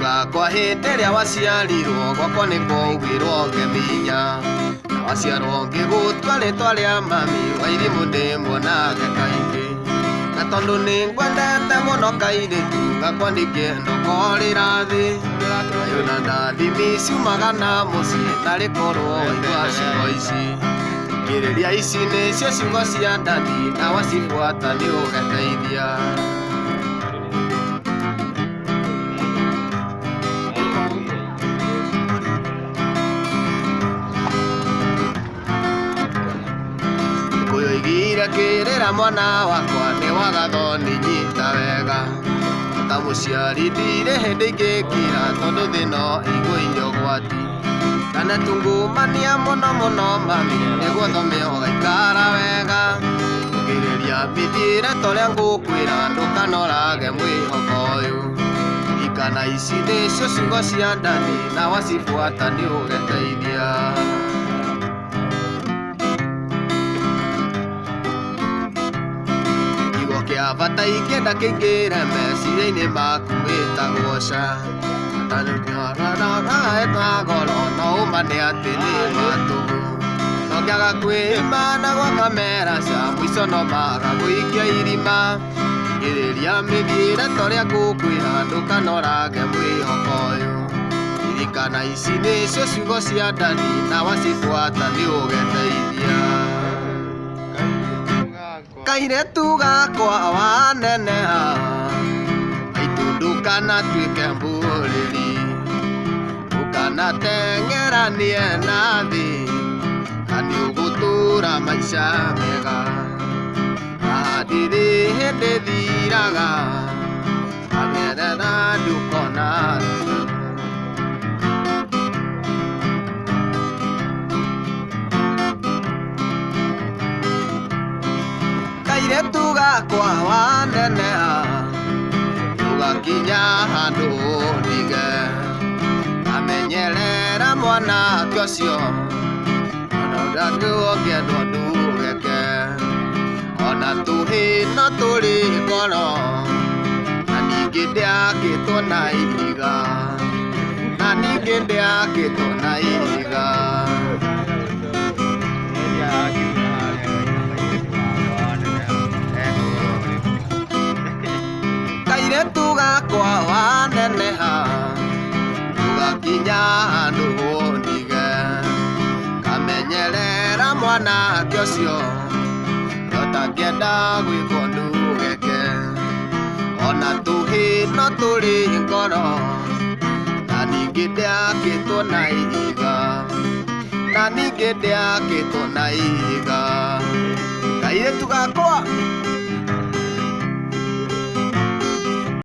Gakwa hĩndĩ ĩrĩa waciarirwo gwakwa nĩ kwaugĩrwo ngeminya na waciarwo ngĩgũtua rĩtwa rĩa mami wairimũ ndĩmuonage kaingĩ na tondũ nĩ ngwendete mũno kairĩtu gakwa ndingĩenda ũkorĩra thĩ thayũ na ndathimi ciumaga na mũciĩ tarĩ korwo waigua ciugo ici Thikĩrĩria ici nĩcio ciugo cia ndadi na wacibuata nĩ ũgeteithia. Gĩkũyũ oigire kĩrĩra mwana wakwa nĩ wagathoni nyita wega ta mũciari ndirĩ hĩndĩ ingĩkira tondũ thĩ no ĩiyũire ũgwati kana tungumania mũno mũno mami nĩguo thome ũgaikara wega Thikĩrĩria mĩthiĩre ta ũrĩa ngũkwĩra ndũkanorage mwĩhoko ũyũ Ririkana ici nĩcio ciugo cia ndani na wacibuata nĩ ũgeteithia. Kiugo kĩa bata ingĩenda kĩingĩre meciria-inĩ maku gĩtagwo ca na goro no ũma nĩ atĩ nĩ matũhũ no ngĩaga kwĩima na gwaka mera ca mũico no maga gũikia irima Thikĩrĩria mĩthiĩre ta ũrĩa ngũkwĩra ndũkanorage mwĩhoko ũyũ Ririkana ici nĩcio ciugo cia ndani na wacibuata nĩ ũgeteithia. Kairĩtu gakwa waneneha maitũ ndũkanatuĩke mbũrĩri ndũkanateng'eranie na thĩ na nĩ ũgũtũra maica mega haha ndirĩ hĩndĩ thiraga agerera ndũkona thĩna. Kairĩtu gakwa waneneha ndũgakinya handũ ũndige amenyerera mwanake ũcio ona ũngĩendwo ndũgeke ona tũhĩ no tũrĩ ngoro na ningĩ ndĩakĩtwo na ihiga na ningĩ ndĩakĩtwo na ihiga. Kairĩtu gakwa waneneha ndũgakinya handũ ũndige kamenyerera mwanake ũcio ũtangĩenda gwĩkwo ndũgeke ona tũhĩ no tũrĩ ngoro na ningĩ ndĩakĩtwo na ihiga na ningĩ ndĩakĩtwo na ihiga kairĩtu gakwa.